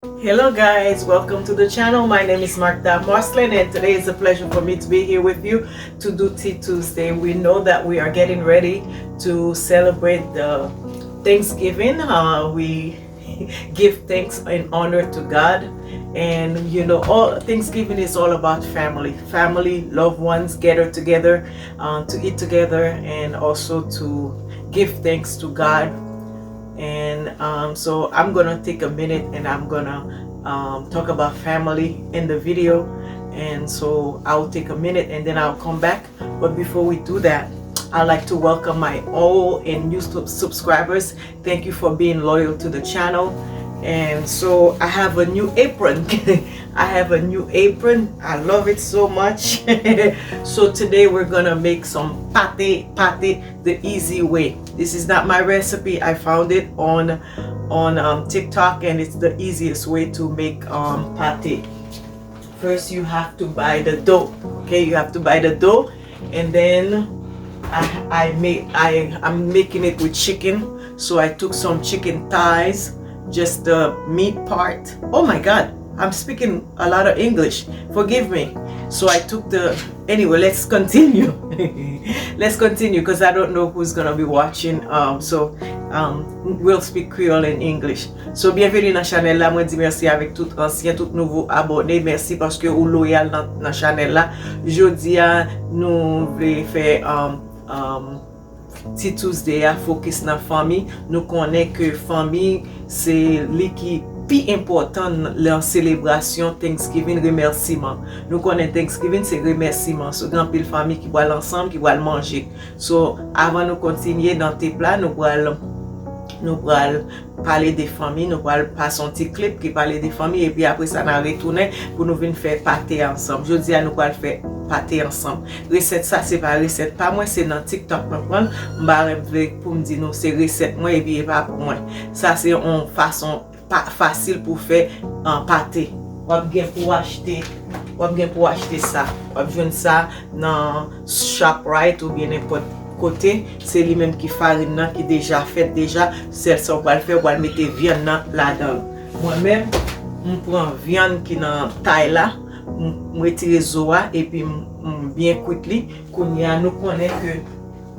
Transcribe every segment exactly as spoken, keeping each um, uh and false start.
Hello guys, welcome to the channel. My name is Martha Marcelin, and today is a pleasure for me to be here with you to do Tea Tuesday. We know that we are getting ready to celebrate the Thanksgiving. Uh, we give thanks and honor to God. And you know, all Thanksgiving is all about family, family, loved ones gather together uh, to eat together and also to give thanks to God. And um, so I'm gonna take a minute and I'm gonna um, talk about family in the video. And so I'll take a minute and then I'll come back. But before we do that, I'd like to welcome my old and new sub- subscribers. Thank you for being loyal to the channel. And so I have a new apron. I have a new apron. I love it so much. So today we're gonna make some pate, pate the easy way. This is not my recipe. I found it on on um, TikTok, and it's the easiest way to make um, pate. First, you have to buy the dough. Okay, you have to buy the dough, and then I I make I I'm making it with chicken. So I took some chicken thighs, just the meat part. Oh my God, I'm speaking a lot of English. Forgive me. So I took the anyway. Let's continue. Let's continue because I don't know who's gonna be watching. Um, so um, we'll speak Creole and English. So, byenveni nan chanèl la. Mwen di mèsi avèk tout ansyen, tout nouvo abòne. Mèsi paske ou loyal nan, nan chanèl la. Jodi a, nou vle fè um, um, Tea Tuesday a fokis nan fanmi. Nou konnen ke fanmi se li ki pi enpòtan nan selebrasyon Thanksgiving, remèsiman. Nou konnen Thanksgiving se remèsiman. So, gen anpil fanmi ki pral ansanm, ki pral manje. So, avan nou kontinye nan tip la, nou pral nou pral pale de fanmi, nou pral pase yon ti klip ki pale de fanmi, epi apre sa n a retounen pou nou vin fè pate a ansanm. Jodi a nou pral fè pate ansanm. Resèt sa se pa resèt pa mwen, se nan TikTok mwen pran l. M pa renmen vle pou m di nou se resèt mwen epi e pa pou mwen. Sa se yon fason pa, fasil pou fè an pate. W ap gen pou achte, w ap gen pou achte sa. W ap jwenn sa nan Shoprite oubyen nenpòt kote. Se li menm ki farin nan ki deja fèt deja. Sèl sa w pral fè, w pral mete vyann nan ladan l. Mwen menm, m pran vyann ki nan tay la, m, m retire zo a epi m, m byen kwit li. Kounye a, nou konnen ke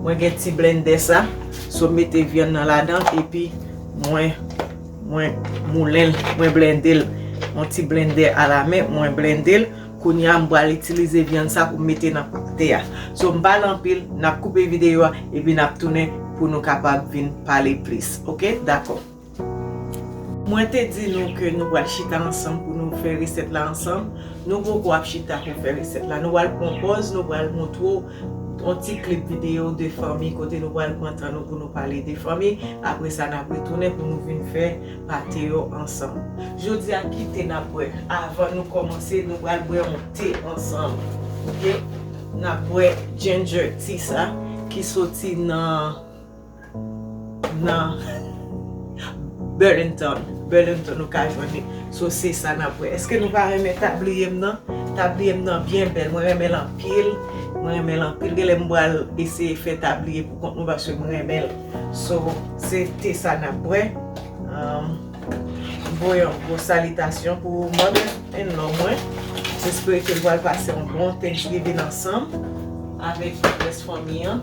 mwen gen ti blendè sa, so m mete vyann nan ladan epi mwen, mwen moulen l, mwen blende l. Yon ti blendè alamen, mwen blende l. Kounye a, m pral itilize vyann sa pou m mete nan pate a. So, m pale anpil, n ap koupe videyo a, epi n ap tounen pou nou kapab vin pale plis. Oke? Dakò. Mwen te di nou ke nou pral chita ansanm pou nou fè resèt la ansanm. Nou poko ap chita pou fè resèt la. Nou pral pran pòz, nou pral montre w yon ti klip videyo de fanmi kote nou pral pran tan nou pou nou pale de fanmi. Apre sa, n ap retounen pou nou vin fè pate yo ansanm. Jodi a, ki te n ap bwè? Avan nou kòmanse, nou pral bwè yon te ansanm. Oke? N ap bwè ginger tea sa, ki soti nan nan Burlington. Burlington ou ka jwenn li. So, se sa n ap wè. Èske nou pa renmen tabliye m nan? Tabliye m nan byen bèl. Mwen renmen l anpil. Mwen renmen l anpil. Genlè m pral eseye fè tabliye pou kont mwen paske mwen renmen l. So, se te sa n ap wè. Um, bon, yon gwo salitasyon pou mother in law mwen. M espere ke l pral pase yon bon Thanksgiving ansanm avèk tout rès fanmi an.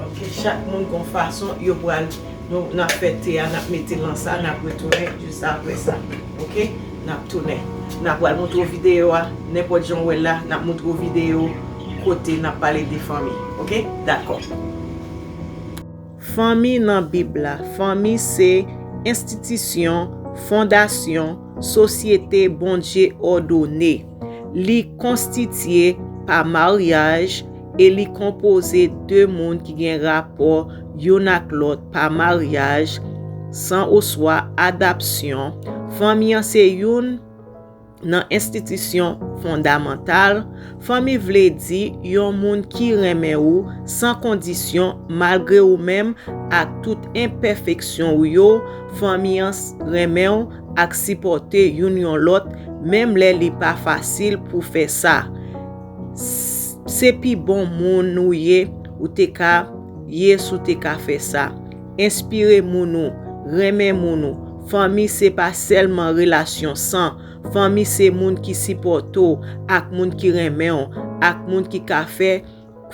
Ok, chak moun gon fason yo pral, nou, n ap fè te a, n ap mete lan sa, n ap retounen jis apre sa. Ok, n ap tounen. N ap pral montre w videyo a, nenpòt jan w wè l la, n ap montre w videyo kote n ap pale de fanmi. Ok, dakò. Fanmi nan Bib la. Fanmi se enstitisyon, fondasyon, sosyete Bondye òdone. Li konstitye pa maryaj e li konpoze de moun ki gen rapò youn ak lòt pa maryaj, san oswa adapsyon. Fanmi an se youn nan enstitisyon fondamantal. Fanmi vle di yon moun ki renmen ou san kondisyon, malgre ou menm ak tout enpèfeksyon w yo. Fanmi an s- renmen w ak sipòte youn yon lòt, menm lè li pa fasil pou fè sa. S- se pi bon moun ou ye, ou te ka ye si w te ka fè sa. Enspire moun ou, renmen moun ou. Fanmi se pa sèlman relasyon san. Fanmi se moun ki sipòte w, ak moun ki renmen w, ak moun ki ka fè,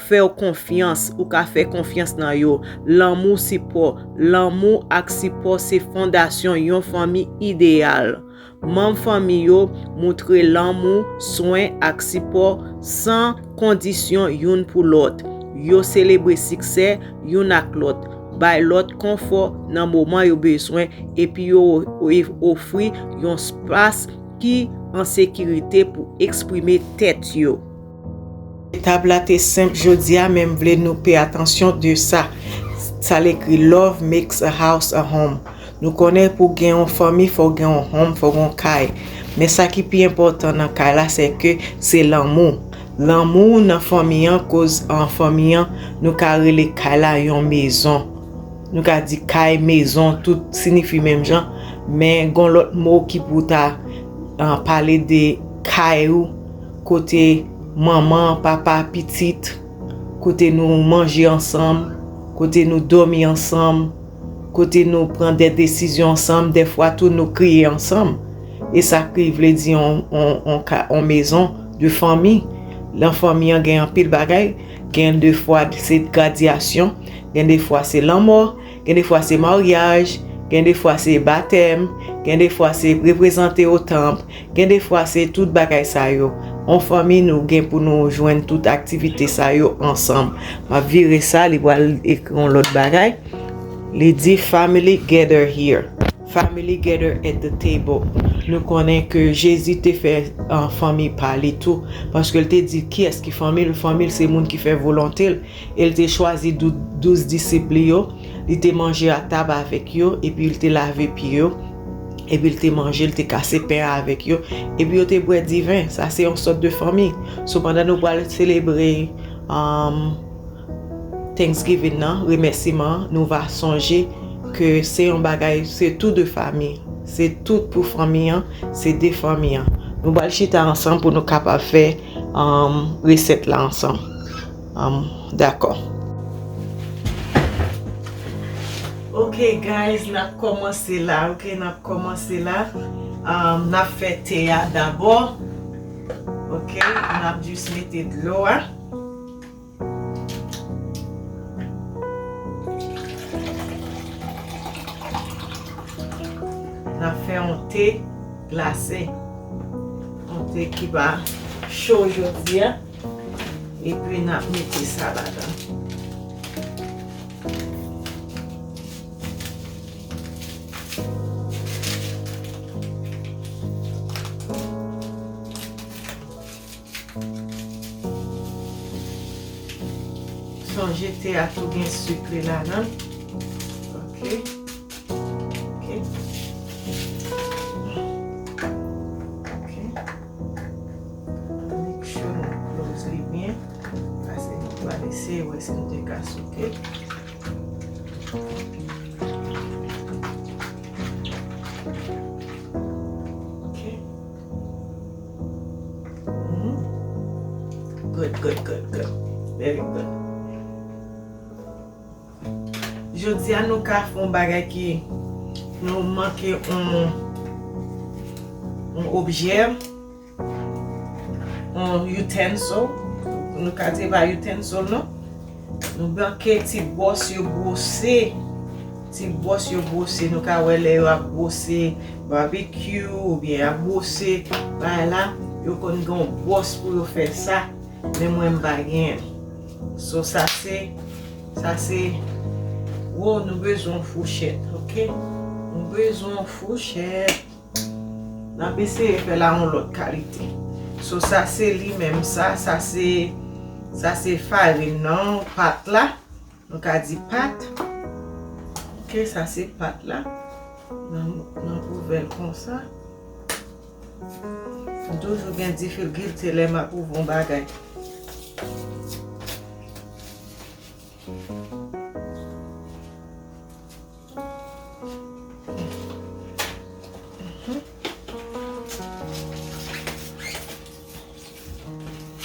fè w konfyans, ou ka fè konfyans nan yo. Lanmou, sipò. Lanmou ak sipò se fondasyon yon fanmi ideyal. Manm fanmi yo moutre lanmou, swen ak sipò san kondisyon youn pou lòt. Yo selebre siksè youn ak lòt, bay lòt konfò nan moman yo bezwen, epi yo o-, ofri yon espas ki an sekirite pou eksprime tèt yo. Tab la te senp jodi a, men m vle nou pay atansyon de sa. Sa l ekri, "Love makes a house a home." Nou konnen pou gen yon fanmi, fò w gen yon home, fò w gen yon kay. Men sa ki pi enpòtan nan kay la, se ke se lanmou. Lanmou nan fanmi an, koz an fanmi an, nou ka rele kay la yon mezon. Nou ka di kay, mezon, tout siyifi menm jan. Men gon lòt mo ki pou ta, ah, pale de kay ou, kote manman, papa, pitit, kote nou manje ansanm, kote nou dòmi ansanm, kote nou pran de desizyon ansanm, dèfwa tou nou kriye ansanm. E sa ki vle di on, on, on ka, on mezon de fanmi. Nan fanmi an gen anpil bagay, gen defwa se gradyasyon, gen defwa se lanmò, gen defwa se maryaj, gen defwa se batèm, gen defwa se reprezante o tanp, gen defwa se tout bagay sa yo. On fanmi nou gen pou nou jwenn tout aktivite sa yo ansanm. M ap vire sa, li pral ekri yon lòt bagay. Li di, "Family gather here." Family gather at the table. Nou konnen ke Jezi te fè, ah, fanmi pa li tou. Paske l te di kiyès ki fanmi l. Fanmi l se moun ki fè volonte l. E l te chwazi dou-, douz disip li yo. Li te manje atab avèk yo. Epi l te lave pye yo. Epi l te manje, l te kase pen an avèk yo. Epi yo te bwè diven. Sa se yon sòt de fanmi. So, pandan nou pral selebre, um, Thanksgiving nan, remèsiman, nou va sonje ke se yon bagay, se tout de fanmi. Se tout pou fanmi an, se de fanmi an. Nou pral chita ansanm pou nou kapab fè, um, resèt la ansanm. Um, dakò. Ok, guys, n ap kòmanse la, ok, n ap kòmanse la. Um, n ap fè te a dabò. Ok, n ap jis mete dlo a. N ap fè yon te glase. Yon te ki pa cho jodi a. Epi n ap mete sa ladan. Sonje te a tou gen sik li ladan. Ok. Ok. Ok. Make sure nou close li byen. Paske nou pral eseye wè si nou te ka souke. Ok. Mhm. Good, good, good, good. Very good. Jodi a nou ka fè yon bagay ki nou manke yon, yon objè. Yon utensil. Nou ka di pa utensil non. Nou manke ti bwòs yo bwose. Ti bwòs yo bwose. Nou ka wè lè yo ap bwose barbecue oubyen ap bwose bagay la. Yo konn gen yon bwòs pou yo fè sa. Men mwen m pa genyen. So sa se, sa se, wo, nou bezwen yon fouchèt, ok? Nou bezwen yon fouchèt. N ap eseye fè la yon lòt kalite. So, sa se li menm sa, sa se, sa se farin nan, pat la. Nou ka di pat. Ok, sa se pat la. Nan, nan ouvè l konsa. M toujou gen difikilte lè m ap ouvè yon bagay.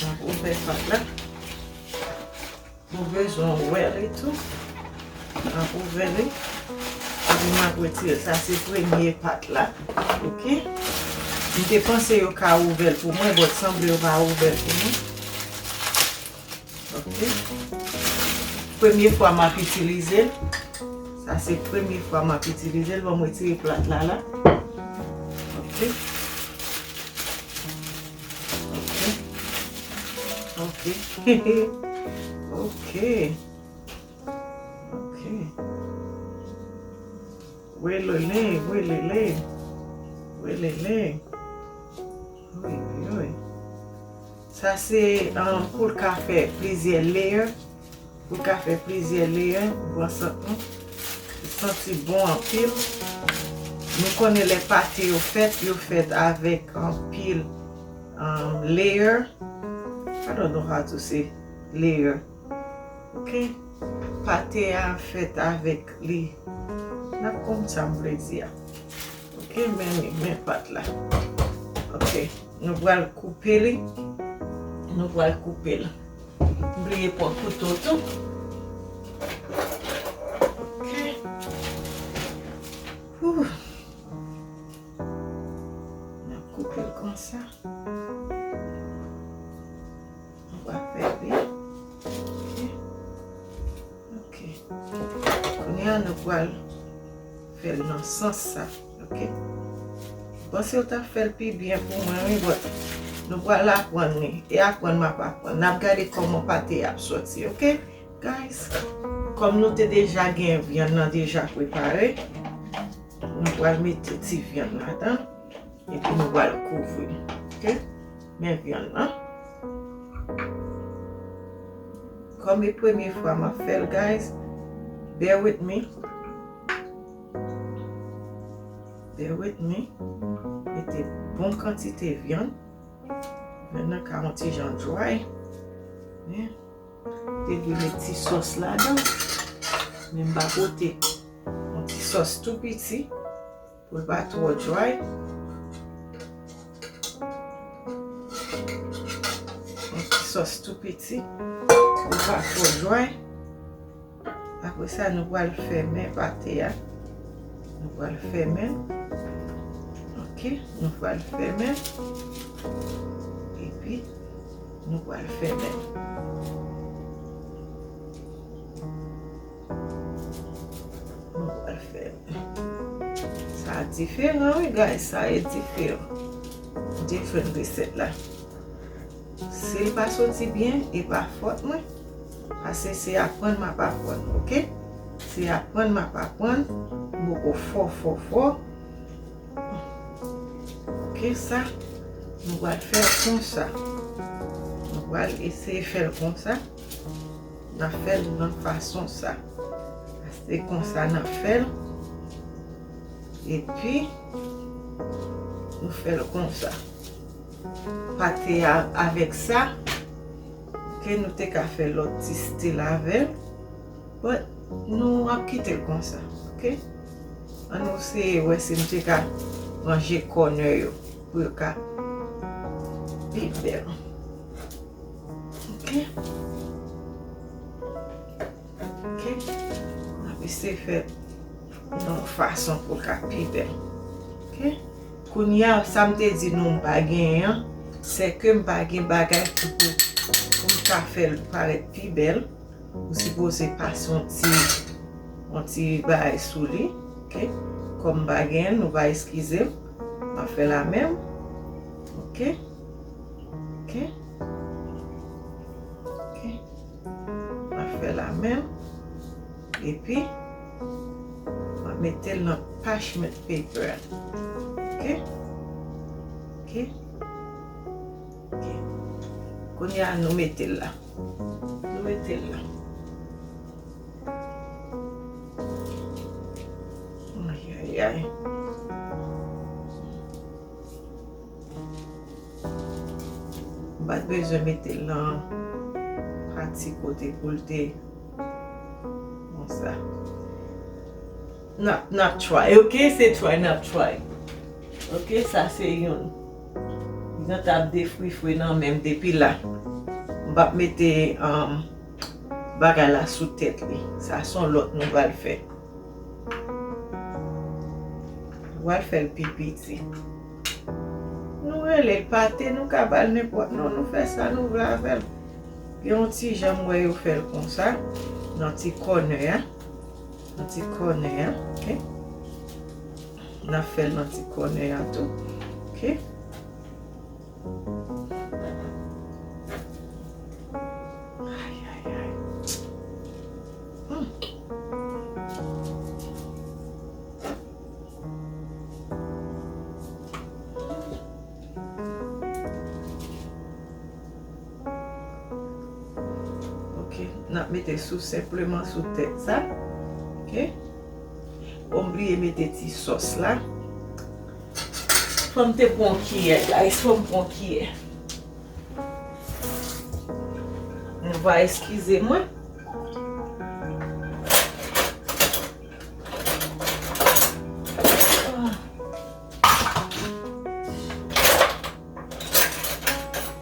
N ap ouvè pat la. Ou bezwen wè li tou. N ap ouvè li. Pou m ap retire l, sa se premye pat la. Ok? M te panse yo ka ouvè l pou mwen, but sanble yo pa ouvè l pou mwen. Ok? Premye fwa m ap itilize l. Sa se premye fwa m ap itilize l. Ban m retire plat la la. Ok? Ok. Ok. Ok. Ok. Welele, welele. Welele. Oy, oy, oy. Sa se, um, pou l ka fè plizyè layer. Pou l ka fè plizyè layer. Bon, sant nou. Li santi bon anpil. Nou konnen lè pate yo fèt, yo fèt avèk anpil, um, layer. I don't know how to say layer. Ok? Pate a fèt avèk li. N ap konprann sa m vle di a. Ok, men, men pat la. Ok, nou pral koupe li. Nou pral koupe l. M bliye pran kouto tou. Ok. Whew. N ap koupe l konsa. Nou va fè byen. Ok. Ok. Kounye a, nou pral fè l nan sans sa. Ok. Panse yo t ap fè l pi byen pou mwen, wi, but nou pral aprann li. E aprann m ap aprann. N ap gade kòman pate a ap sòti, ok? Guys, kòm nou te deja gen vyann nan deja prepare, nou pral mete ti vyann ladan, epi nou pral kouvri. Ok? Men vyann nan. Kòm e premye fwa m ap fè l, guys, bear with me. Bear with me. Mete bon kantite vyann. Vyann nan ka yon ti jan dry. Men, te dwe met ti sòs ladan. Men m pa pote yon ti sòs tou piti pou l pa twò dry. Yon ti sòs tou piti pou l pa twò dry. Apre sa, nou pral fèmen pate a. Nou pral fèmen. Ok, nou pral fèmen. Epi, nou pral fèmen. Nou pral fèmen. Sa diferan, wi, guys. Sa e diferan. Different resèt la. Si l pa soti byen, e pa fòt mwen. Paske se aprann m ap aprann, ok? Se aprann m ap aprann. M poko fò, fò, fò. Ok, sa, nou pral fè l konsa. Nou pral eseye fè l konsa. N ap fè l nan fason sa. Se konsa n ap fè l. Epi, nou fè l konsa. Pate a avèk sa, ke nou te ka fè lòt ti stil avè l. But, nou ap kite l konsa, ok? Ann nou seye wè si nou te ka ranje kònè yo pou yo ka pi bèl. Ok? Ok? N ap eseye fè nan yon fason pou l ka pi bèl. Ok? Kounye a, sa m te di nou m pa genyen an, se ke m pa gen bagay ki pou, pou m ka fè l parèt pi bèl. Ou sipoze pase yon ti, yon ti bagay sou li, ok? Kòm m pa genyen l, nou va eskize m. M ap fè l a men m. Ok? Ok? Ok? M ap fè l a men m. Epi, m ap mete l nan parchment paper a. Ok? Ok? Ok. Kounye a, nou mete l la. Nou mete l la. Ay, ay, ay. M pa t bezwen mete l nan pati kote pou l te konsa. N ap, n ap try, ok? Se try, n ap try. Ok, sa se youn. Li gentan ap defrifre nan men m depi la. M p ap mete, um, bagay la sou tèt li. Sa se yon lòt nou pral fè. Ou al fè l pi piti. Nou rele l pate, nou ka ba l nenpòt non, nou fè sa nou vle avè l. Gen yon ti jan m wè yo fè l konsa, nan ti kònè a. Nan ti kònè a, oke? N ap fè l nan ti kònè a tou, oke? Ay, ay, ay. Hmm. Ok, n ap mete sou, senpleman sou tèt sa. Ok. Bon, m bliye mete ti sòs la. Fò m te pran kiyè, guys, fò m pran kiyè. Nou va eskize mwen.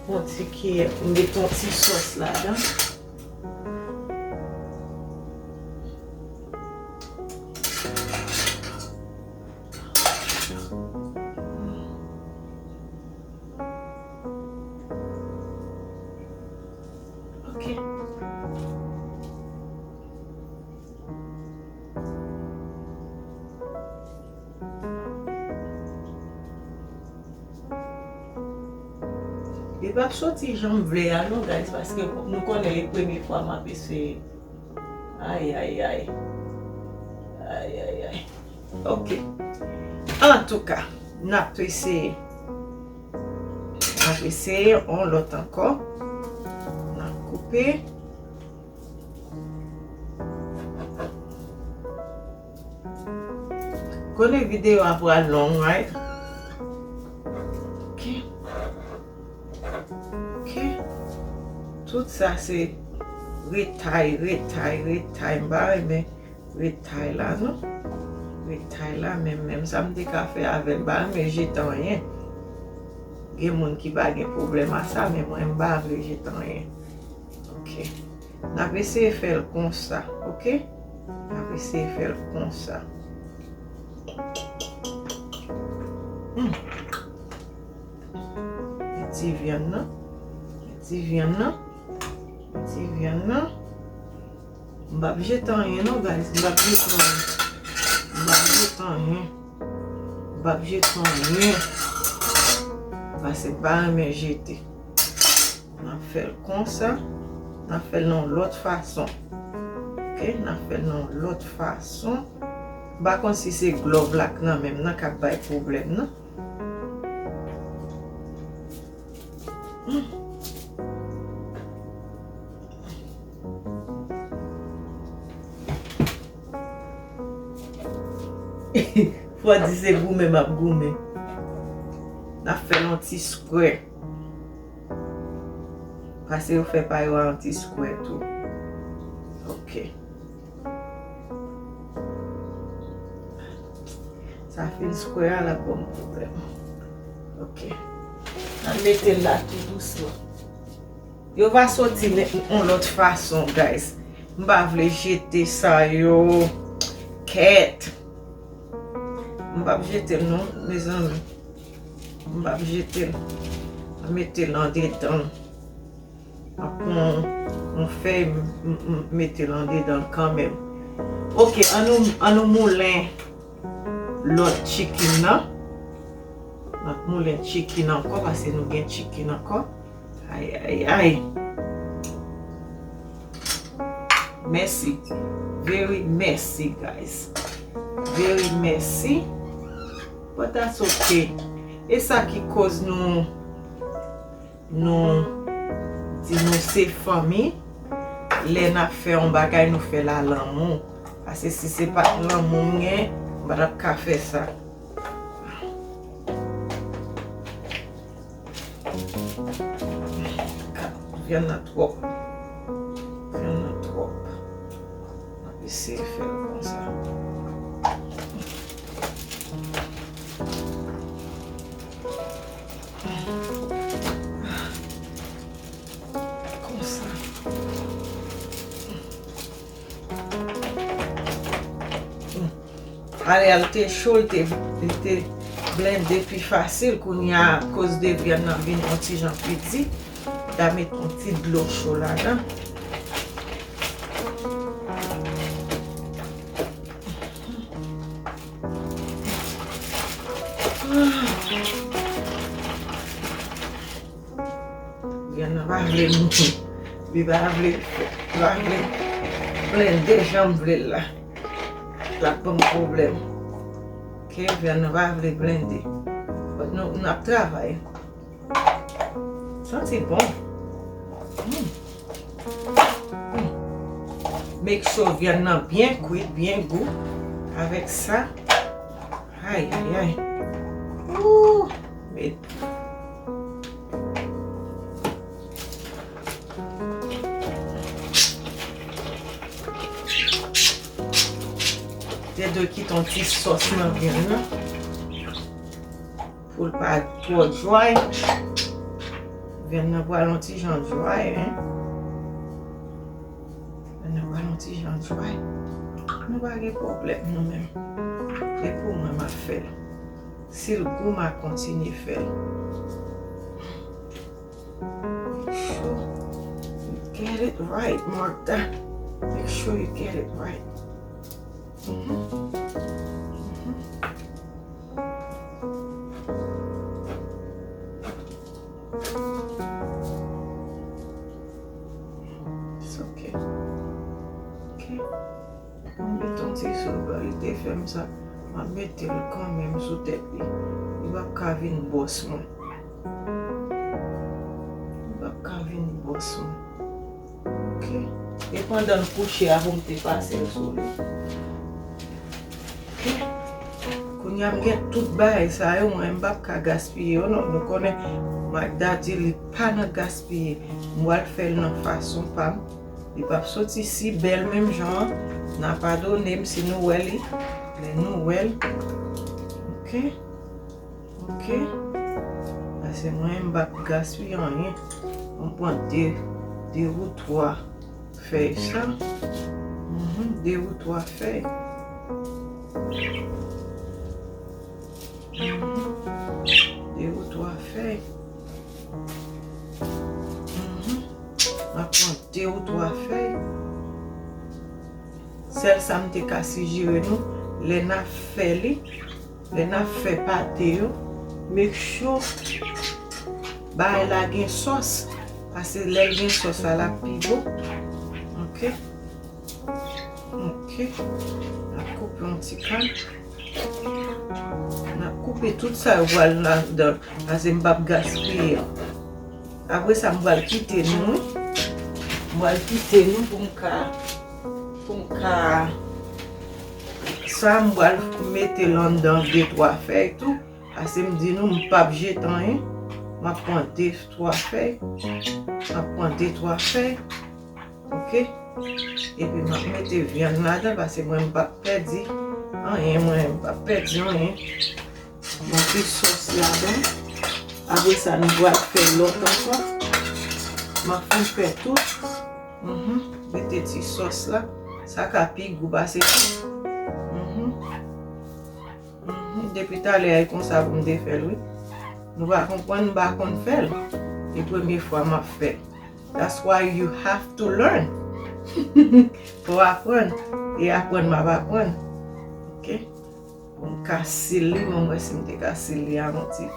Yon ti kiyè pou m met yon ti sòs ladan. Ok. Li p ap soti jan m vle a non, guys, paske nou konnen e premye fwa m ap eseye. Ay, ay, ay. Ay, ay, ay. Ok. Antouka, n ap eseye. N ap eseye yon lòt ankò. N ap koupe. Konnen videyo a pral long, right? Ok. Ok. Tout sa se retay, retay, retay. M pa renmen retay la, non. Retay la, menm, menm sa m te ka fè avè l, m pa renmen jete anyen. Gen moun ki pa gen pwoblèm a sa, men mwen, m pa vle jete anyen. Ok. N ap eseye fè l konsa, ok? N ap eseye fè l konsa. Hmm. Ti vyann nan. Ti vyann nan. Ti vyann nan. M p ap jete anyen non, guys. M p ap jete anyen. M p ap jete anyen. M p ap jete anyen. Paske m pa renmen jete. N ap fè l konsa. N ap fè l nan yon lòt fason. Ok, n ap fè l nan yon lòt fason. M pa konn si se glòv la k nan men m nan k ap bay pwoblèm nan. Hmm. Fò di se goumen m ap goumen. N ap fè l yon ti square. Pase yo fè pa yo a yon ti square tou. Ok. Sa fin square a, l ap ban m pwoblèm. Ok. N ap mete l la tou dousman. Yo va soti ne-, yon lòt fason, guys. M pa vle jete sa yo. Kèt. M p ap jete l non, mezanmi. M p ap jete l. Mete l andedan. Mwen pran yon fèy, m, m, m mete l andedan l kanmenm. Ok, an nou, an nou moulen lòt chicken nan. N ap moulen chicken ankò, paske nou gen chicken ankò. Ay, ay, ay. Mèsi. Very messy, guys. Very messy. But that's okay. E sa ki koz nou, nou di nou se fanmi. Lè n ap fè yon bagay, nou fè l a lanmou. Paske si se pa t lanmou m gen, m pa t ap ka fè sa. Vyann nan twòp. Vyann nan twòp. M ap eseye fè l konsa. Konsa. Hmm. Alè a l te cho, l te, li te blende pi fasil. Kounye a, akoz de vyann nan vin yon ti jan pi di, m ta met yon ti dlo cho ladan. Vyann nan pa vle mouri. Li pa vle, li pa vle blende jan m vle l la. L ap ban m pwoblèm. Ok, vyann nan pa vle blende. But nou, n ap travay. Santi bon. Mm. Mm. Make sure vyann nan byen kwit, byen gou. Avèk sa. Ay, ay, ay. Ooh, met. Te dwe kite yon ti sòs nan vyann nan. Pou l pa twò dry. Vyann nan pral yon ti jan dry, hein. Vyann nan pral yon ti jan dry. Nou pa gen pwoblèm, nou menm. Se pou mwen, m ap fè l. Si l gou, m a kontinye fè l. Make sure you get it right, Martha. Make sure you get it right. Mhm. Mhm. It's okay. Ok. Mwen met yon ti sou bò, li te fè m sa. M ap mete l kanmenm sou tèt li. Li p ap ka vin bòs mwen. Li p ap ka vin bòs mwen. Ok. E pandan l kouche a pou m te pase l sou li. Ok. Kounye a m gen tout bagay sa yo, mwen m p ap ka gaspiye yo non. Nou konnen Magda di li pa nan gaspiye. M pral fè l nan fason pa m. Li p ap soti si bèl menm jan an. N a padone m si nou wè li. Lè nou wè l. Ok. Ok. Paske mwen, m p ap gaspiye anyen. Mwen pran de, de ou twa fèy sa. Mhm, de ou twa fèy. Mhm. De ou twa fèy. Mhm. M ap pran de ou twa fèy. Sèl sa m te ka sijere nou, lè n ap fè li, lè n ap fè pate yo, make sure bagay la gen sòs. Paske lè l gen sòs la, l ap pi bon. Ok. Ok. N ap koupe yon ti kal. N ap koupe tout sa yo pral ladan, paske m p ap gaspiye. Apre sa, m pral kite nou, wi. M pral kite nou pou m ka, pou m ka, sa m pral mete l anndan de twa fèy tou, paske m di nou, m p ap jete anyen. M ap pran de twa fèy. M ap pran de twa fèy. Ok? Epi m ap mete vyann ladan, paske mwen m p ap pèdi anyen, mwen m p ap pèdi anyen. Mete sòs ladan. Apre sa, nou pral fè lòt ankò. M ap fin fè tout. Mhm. Mete ti sòs la. Sa ka pi gou pase tout. Mhm. Mhm. Depi talè a, e konsa pou m te fè l, wi. Nou pa konprann, m pa konn fè l. E premye fwa m ap fè l. That's why you have to learn. Fò w aprann. E aprann m ap aprann. Ok? Pou m ka seal li, men m wè si m te ka seal li a yon ti,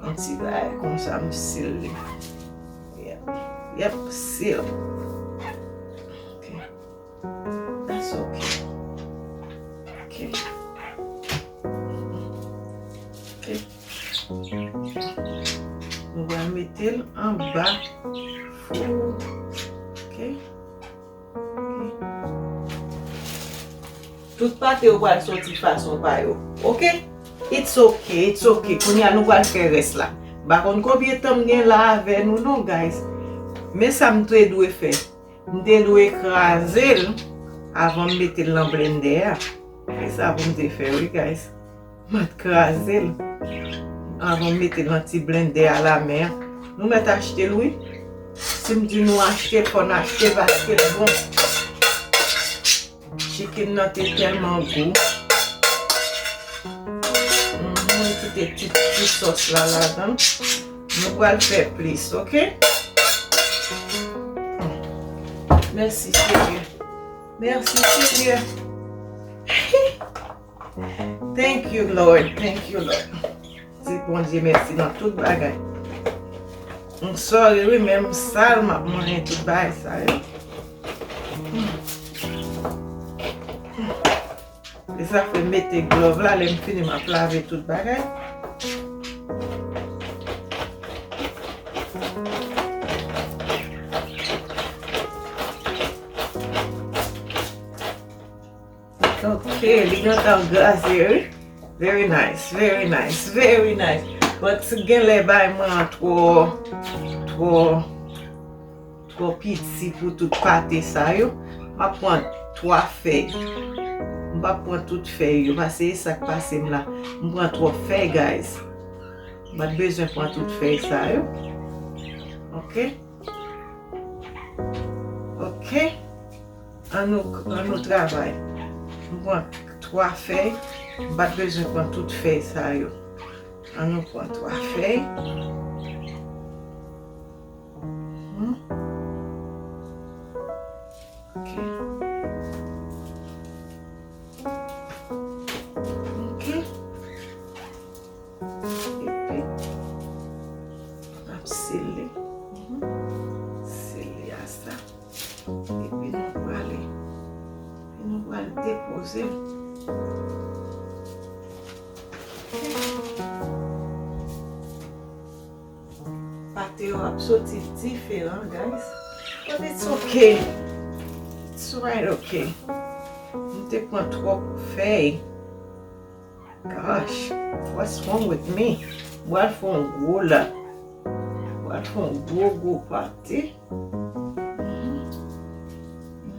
yon ti bagay konsa, m seal li. Yep. Yep, seal. Ok. That's okay. Ok. Ok. Nou pral mete l anba fou. Ok. Ok. Tout pate yo pral soti fason pa yo. Ok? It's ok, it's ok. Kounye a nou pral fè rès la. M pa konn konbyen tan m gen la avè nou non, guys. Men sa m te dwe fè. M te dwe kraze l avan m mete l nan blendè a. Se sa pou m te fè, wi, guys. M ap kraze l avan m mete l nan ti blendè a lamen an. Nou mèt achte l, wi. Si m di nou achte l, fò n achte l paske l bon. Chicken nan te tèlman gou. Mhm, kite ti, ti sòs la ladan. Nou pral fè plis, oke? Mèsi, Senyè. Mèsi, Senyè. Thank you, Lord. Thank you, Lord. Di Bondye mèsi nan tout bagay. M sorry, wi, men m sal, m ap manyen tout bagay sa yo. E sa fè m mete glòv la, lè m fini, m ap lave tout bagay. Ok, li gentan graze, wi. Very nice, very nice, very nice. But genlè bay mwen an twò, twò, twò piti pou tout pate sa yo. M ap pran twa fèy. M p ap pran tout fèy yo, paske e sa k pase m la. M pran twòp fèy, guys. M pa t bezwen pran tout fèy sa yo. Ok? Ok? An nou, an nou travay. M pran twa fèy. M pa t bezwen pran tout fèy sa yo. An nou pran twa fèy. Mhm. Ok. Ok. Epi, n ap sele. Mhm. Sele a sa. Epi nou prale. Epi nou pral depoze l. Pate yo ap soti diferan, guys. But it's okay. It's right, okay. M te pran twòp fèy. Gosh, what's wrong with me? M pral fè yon gwo la. M pral fè yon gwo, gwo pate. Mhm.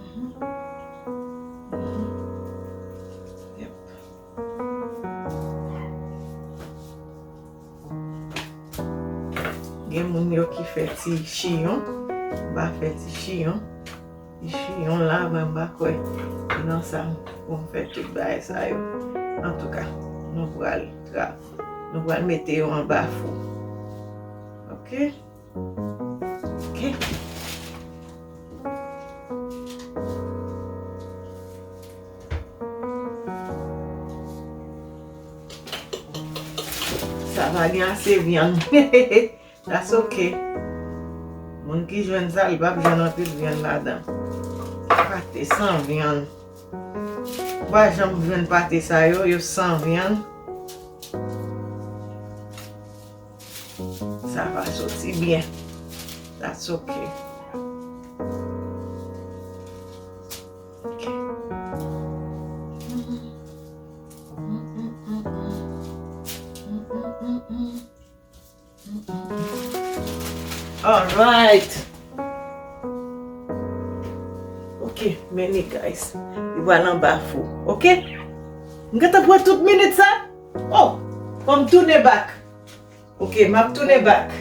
Mhm. Mhm. Yep. Gen moun yo ki fè ti chiyon. M pa fè ti chiyon. Ti chiyon la, mwen m pa kwè se nan sa pou m fè tout bagay sa yo. Antouka, nou pral tra-, nou pral mete yo anba fou. Ok? Ok. Sa va gen ase vyann. That's okay. Moun ki jwenn sa, li p ap jwenn anpil vyann ladan. Pate san vyann. Ou pa janm jwenn pate sa yo, yo san vyann. Sa va soti byen. That's okay. Ok. Alright. Ok, men li, guys. Li pral anba fou. Ok? M gentan pran tout minit sa. Oh, fò m tounen back. Ok, m ap tounen back.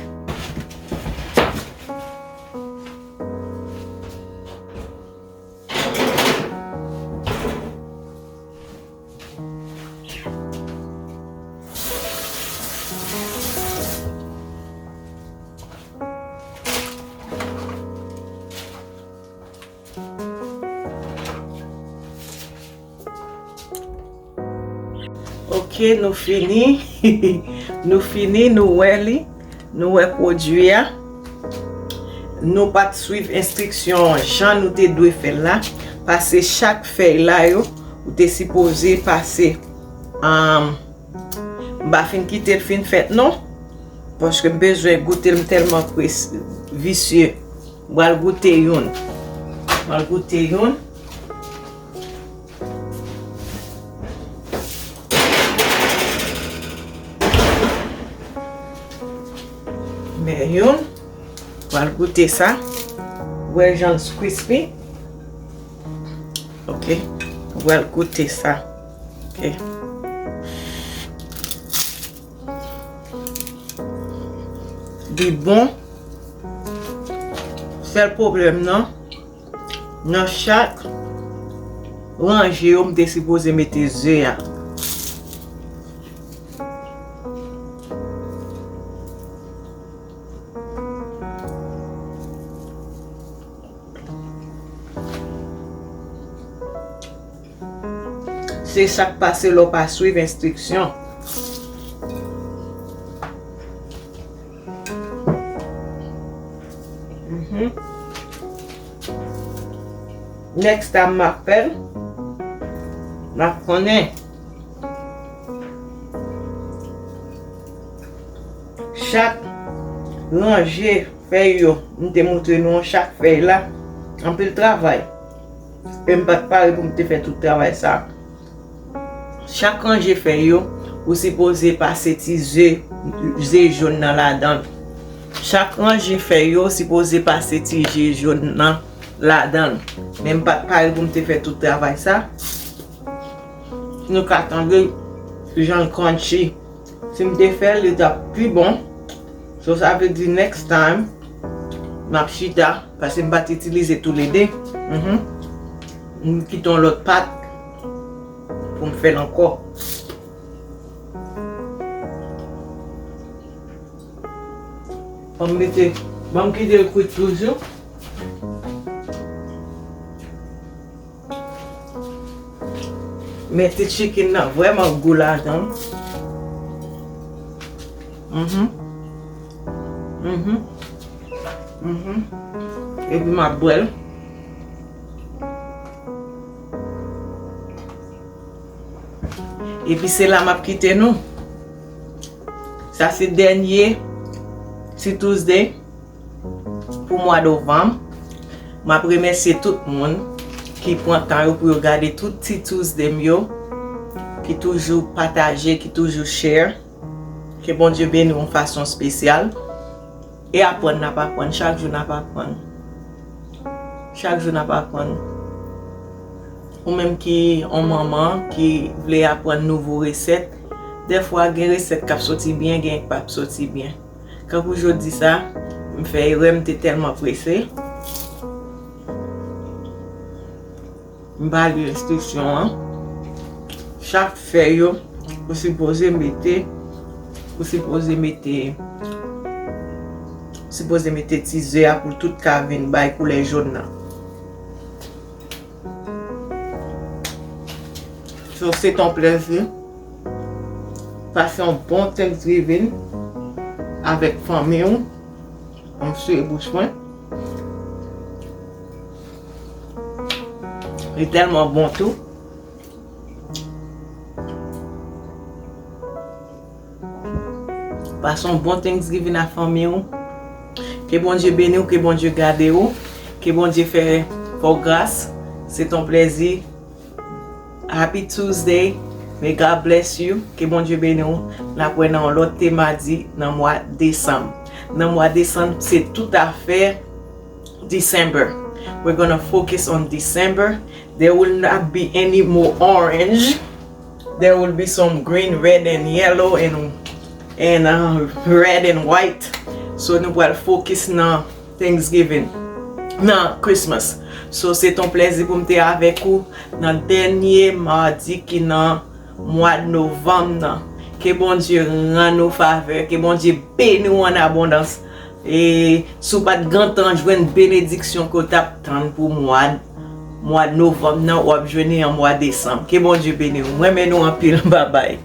Ok, nou fini. Nou fini, nou wè li. Nou wè pwodui a. Nou pa t swiv enstriksyon jan nou te dwe fè l la. Pase chak fèy la yo, ou te sipoze pase. Ahn, m pa fin kite l fin fèt non. Paske m bezwen goute l, m tèlman pres-, visye. M pral goute youn. M pral goute youn. Men youn. Pral goute sa. Wè jan l crispy. Ok. Pral goute sa. Ok. Li bon. Sèl pwoblèm nan, nan chak ranje yo, m te sipoze mete ze a. Se sa k pase lè w pa swiv enstriksyon. Mhm. Next time m ap fè l, m ap konnen. Chak ranje fèy yo, m te montre nou chak fèy la, anpil travay. E m pa t pare pou m te fè tout travay sa. Chak ranje fèy yo, ou sipoze pase ti ze, ze jòn nan ladan l. Chak ranje fèy yo, ou sipoze pase ti ze jòn nan ladan l. Men m pa t pare pou m te fè tout travay sa. Nou ka tande jan l crunchy. Si m te fè l, li t ap pi bon. So, sa vle di next time, m ap chita, paske m pa t itilize toulede. Mhm. M kite yon lòt pat pou m fè l ankò. Ban m mete, ban m kite l kwit toujou. Men ti chicken nan vrèman gou ladan. Mhm. Mhm. Mhm. Epi m ap bwè l. Epi se la m ap kite nou. Sa se dènye Tea Tuesday pou mwa novanm. M ap remèsye tout moun ki pran tan yo pou yo gade tout Tea Tuesday m yo, ki toujou pataje, ki toujou share. Ke Bondye beni w yon fason espesyal. E aprann n ap aprann, chak jou n ap aprann. Chak jou n ap aprann. Ou menm ki yon manman ki vle aprann nouvo resèt, dèfwa gen resèt k ap soti byen, gen k p ap soti byen. Kankou jodi sa, m fè erè, m te tèlman prese. M pa li enstriksyon an. Chak fèy yo, ou sipoze mete, ou sipoze mete, ou sipoze mete ti ze a pou tout ka vin bay koulè jòn nan. So, se t on plèzi. Pase yon bon Thanksgiving avèk fanmi w. Ann sere bouch mwen. Li tèlman bon tou. Pase yon bon Thanksgiving ak fanmi w. Ke Bondye beni w, ke Bondye gade w, ke Bondye fè, fè w gras. Se t on plèzi. Happy Tuesday. May God bless you. Ke Bondye beni w. N ap wè nan yon lòt te madi nan mwa desanm. Nan mwa desanm, se tout afè December. We're gonna focus on December. There will not be any more orange. There will be some green, red, and yellow, and, and, uh, red and white. So, nou pral focus nan Thanksgiving, nan Christmas. So, se t on plèzi pou m te avèk ou nan dènye madi ki nan mwa novanm nan. Ke Bondye rann ou favè, ke Bondye beni w an abondans. E si w pa t gentan jwenn benediksyon ke w t ap tann pou mwa, mwa novanm nan, w ap jwenn li an mwa desanm. Ke Bondye beni w. M renmen nou anpil. Babay.